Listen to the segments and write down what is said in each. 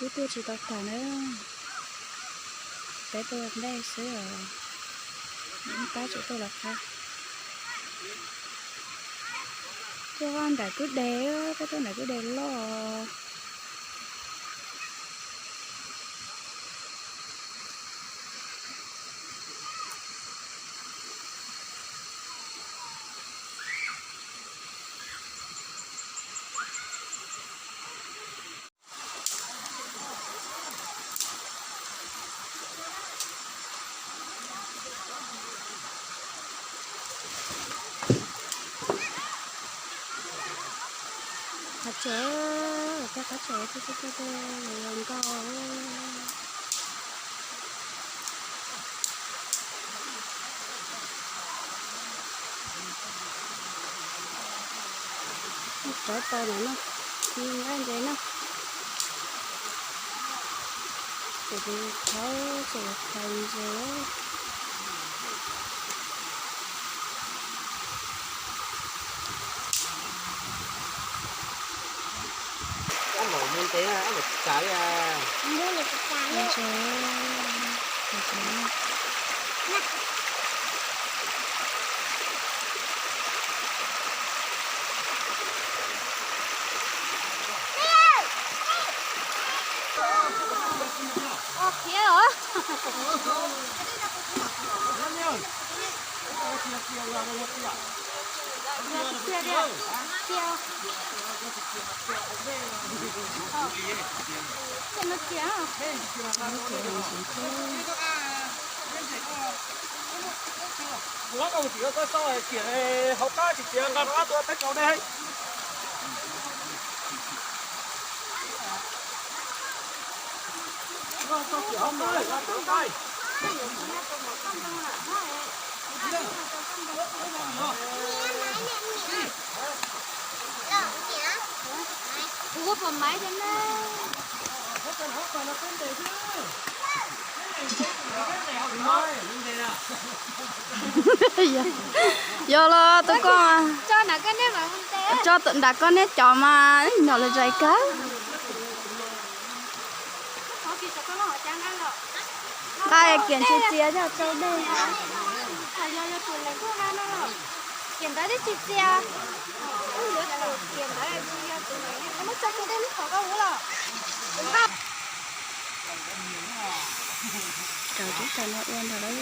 Twb tuaj tsis tau tag na, peb tuaj ntej xwb os, pab tseem tuaj los qab. Tuaj nram kwj deg, peb tuaj nram kwj deg loj. Qhov tsev, cov qhov tsev, cov qhov tsev, cov qhov tsev nkauj. Rauv taws ntawm no, ci nqaij ntses na. Ces tus thaub ces thais ntses. Ab npaum mus ntev, ab npaum tsis tas li. Ntses, ntses. Ua koj mus tim koj xauj kiag hauv qab tsis tias nqa rau ob tug peb caug dej. Yog los tus koj, nram koj niag cov mas nyom lawv zais kawg. Nqa kiag tsis txias coj tsau dej. Raws tib raws no ua ntawd lawm.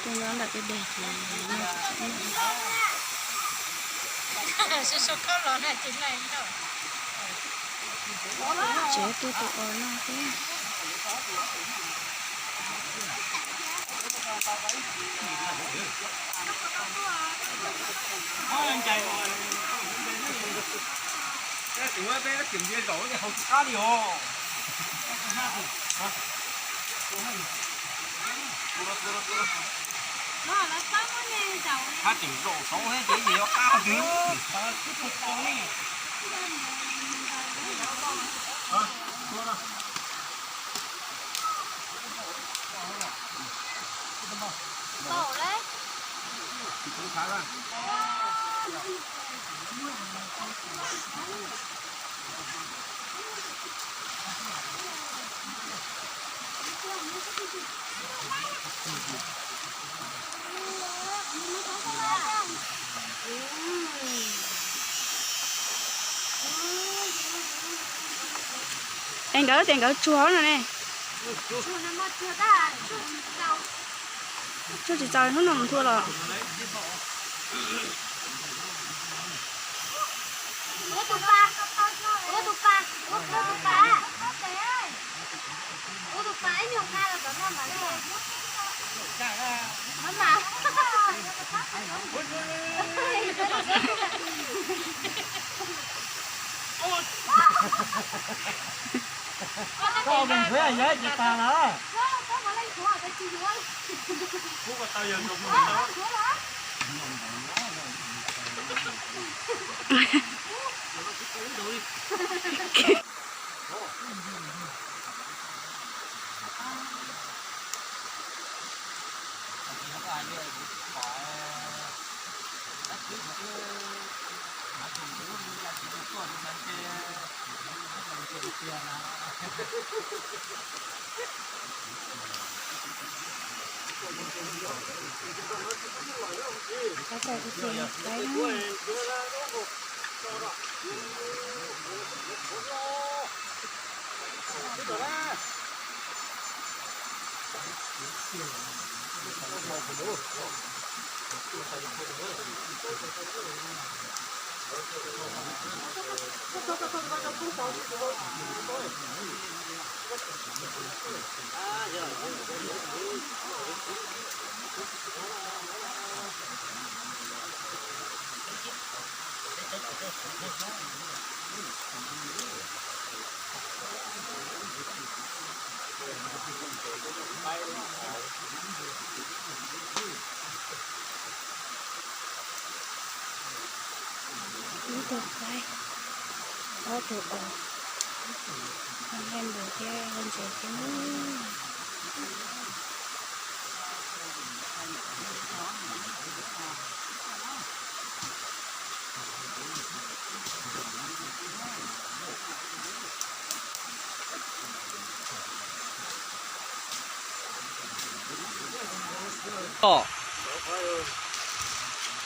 Tus nyob ntawm kwj deg ces tsev tuaj tus os no xwb. Hab tseem zaum saud thiab ces yuav qab hov twg. Es nkawd tias nkawd tsuag no ne. Tsuag tsis txaus hnub no mus thua los. Ua tus pas, ua tus pas, ua tus pas, ua tus pas ib nyuag nqa los tom no mam li. Koj mus nqhuav yog ces tas lawm. Ib tug qaib, ob tug daus, ho nqaij npum thiab ntses thiab.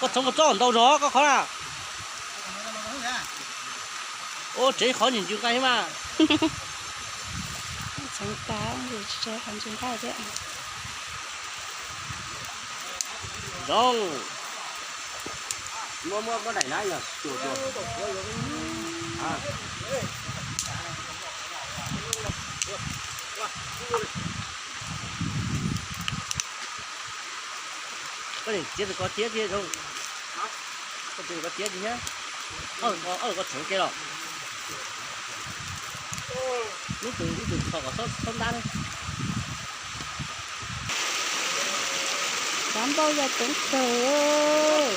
Koj txhoov kua txob ntau zog koj qhov na. Ua tsev qhov ntsis ntsis nqaij mas. Txhoov tas, qhov ntsis nqaij thiab. Zoo. Muab muab koj daim na yog cuag cuag. Koj txiav tus ko tiab thiab zoo. Koj txiav tus ko tiab thiab. Ob tug ko txhoov ke los. Ib tug ib tug txhos kom txhob ntab ne. Xav npauj yog teev kawg.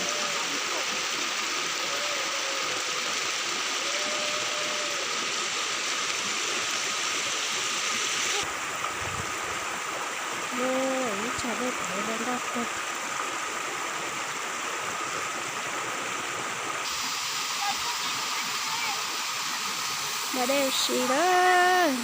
Ib tsam dej pov zoo nkauj kawg. Npaj dej ua si lawm.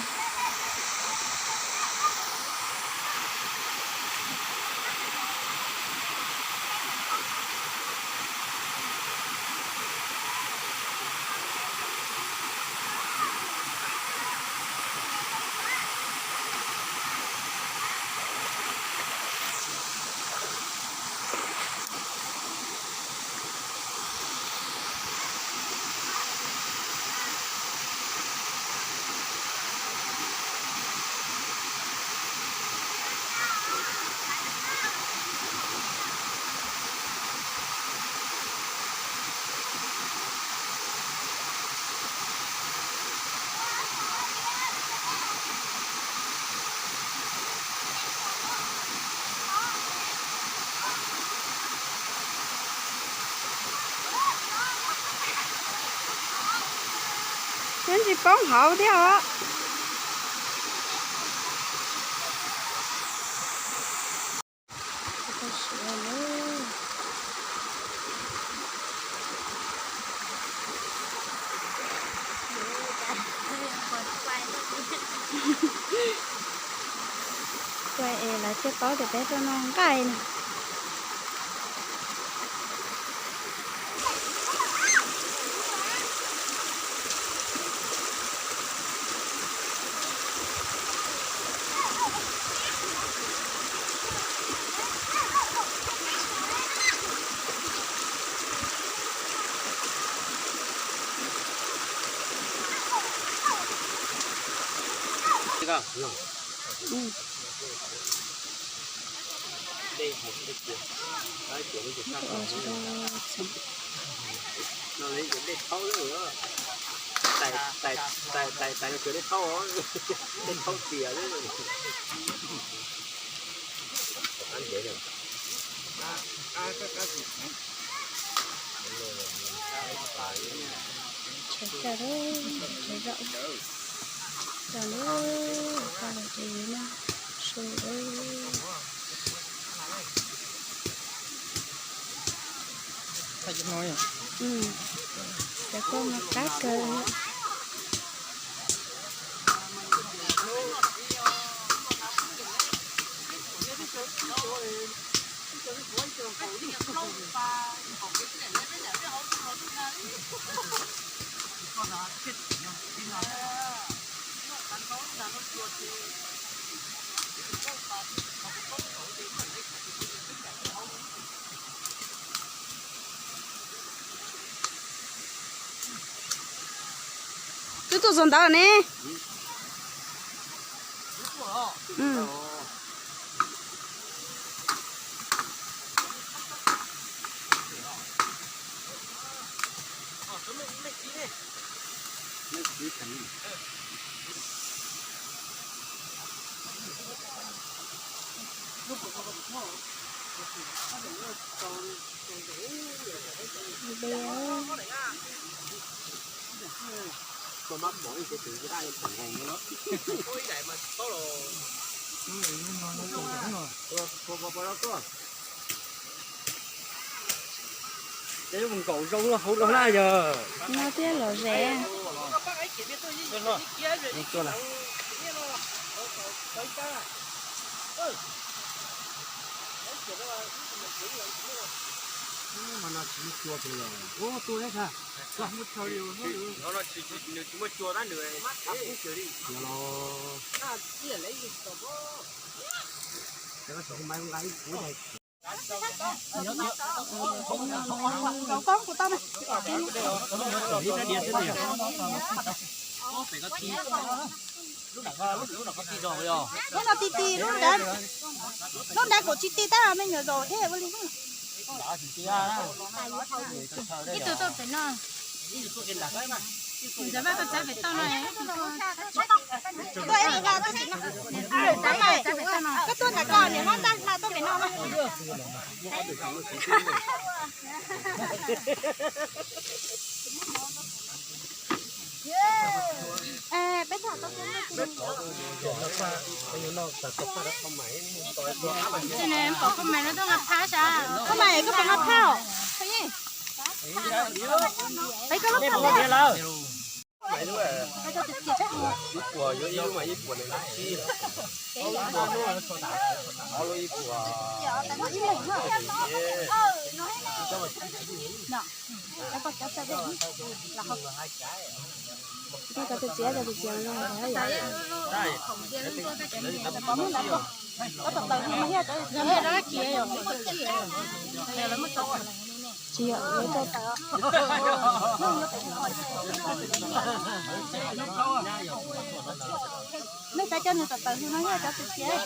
Twb tsis poob hauv thiab os. Kuaj es lawv thiaj paub tias peb tuaj noj nqaij na. Tshav kawg, tshav zaum, zaum na, koj los ces no su. Cov koj mas qab kawg. Twb tuaj txog ntawd ne. Nkaum zoo hauv rau na yog. No thiab los zes. Lub no ti ti, lub nrad, lub nrad kuj tsis ti tab me nyuam zaum thiab ua li. Ib tug tuaj pem no. Ntxawm Vaj tuaj txav pem toj no. Tuaj ib tug Vaj tuaj pem no. Koj tuaj ntawm ko niam hlob Vaj tuaj pem no. Pom koj mas no tuaj nqa phab sav. Koj mas koj pom nqa phab os. Peb koj lub phab. Tsis yog, nej xav coj nws tom taws no yog cov txiav.